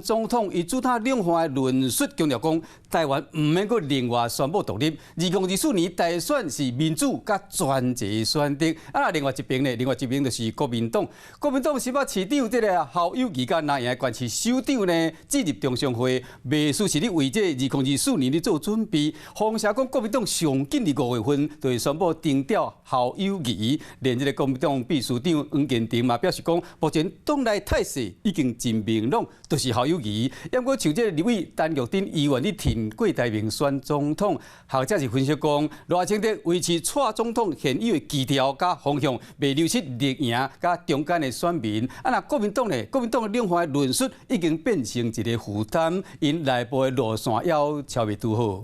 總統伊主打兩岸的論述，強調講台灣毋免閣另外宣布獨立。2024年大選是民主佮專制的選擇。啊，另外一邊呢？另外一邊就是國民黨。國民黨新北市長這个侯友宜佮藍營的縣市首長呢，進入中常會，袂輸是咧為這二零二四年咧做準備。風聲講國民黨上緊佇5月份就會宣布定調侯友宜，連這个國民黨秘書長黃建庭嘛表示講，目前黨內態勢已經真明朗，就是侯友宜。毋過像這个立委陳玉珍議員咧挺郭台銘選總統，學者是分析講，賴清德維持蔡總統現有的基調佮方向，袂流失綠營佮中間的選民。啊，若國民黨呢？國民黨的兩岸的論述已經變成一个負擔，𪜶內部的路線猶超袂拄好。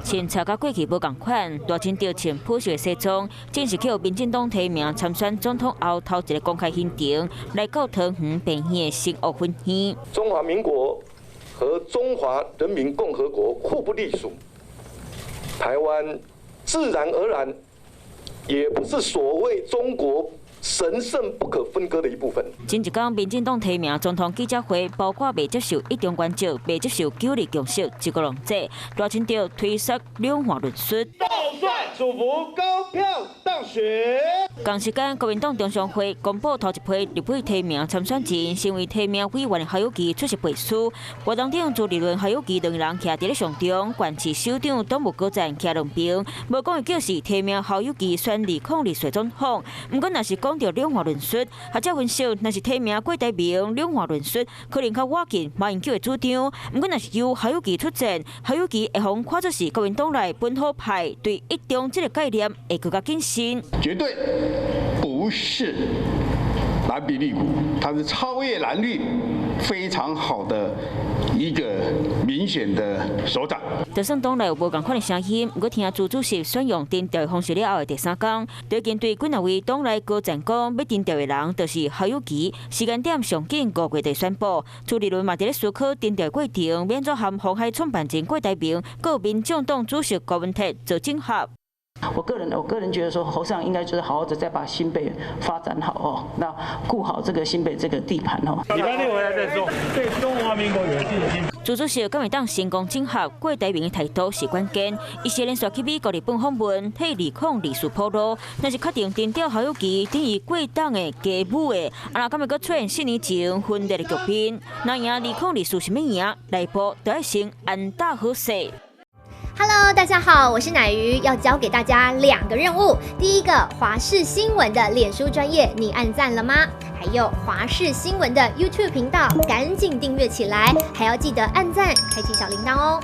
穿著佮過去無仝款，賴清德穿樸實的西裝，正式予民進黨提名參選總統後頭一个公開行程，來到桃園病院的新屋分院。中華民國和中華人民共和國互不隸屬，台灣自然而然也不是所謂中國神聖不可分割的一部分。前一工，民進黨提名總統記者會，包括袂接受一中原則、袂接受九二共識、一國兩制，賴清德推捒兩岸論述。倒算祝福高票當選。仝時間，國民黨中常會公布頭一批立委提名參選人，身為提名委員的侯友宜出席背書。活動頂朱立倫、侯友宜兩个人徛佇咧上中，縣市首長黨務高層徛兩邊，無講伊叫是提名侯友宜選2024總統。毋過，若是講著兩岸論述，學者分析，若是提名郭台銘兩岸論述，可能較倚近馬英九的主張。毋過，若是由侯友宜出戰，侯友宜會予看作是國民黨內本土派對一中這个概念會閣較謹慎。絕對不是藍皮綠骨，它是超越藍綠非常好的一個民選的首長。就算黨內有無仝款的聲音，毋過聽朱主席選用定調方式了後的第三工，最近對幾若位黨內高層講，欲定調的人就是侯友宜，時間點上緊5月就宣布。朱立倫嘛佇咧思考定調過程，欲按怎和鴻海創辦人郭台銘、閣民眾黨主席柯文哲做整合。我個人覺得說，侯市長應該就是好好的再把新北發展好哦，那顧好這個新北這個地盤哦。禮拜六回來再說，對中華民國有信心。朱主席敢會當成功整合郭台銘的態度是關鍵。伊是連續去美國、日本訪問，替2024鋪路。若是確定定調侯友宜，等於郭黨的家母的，啊，若敢會閣出現4年前分裂的局面？若贏2024是欲贏，內部就愛先安搭好勢。 Hello，大家好，我是奶魚，要交給大家兩個任務。第一個，華視新聞的臉書專頁，你按讚了嗎？還有華視新聞的 YouTube 頻道，趕緊訂閱起來，還要記得按讚，開啟小鈴鐺哦。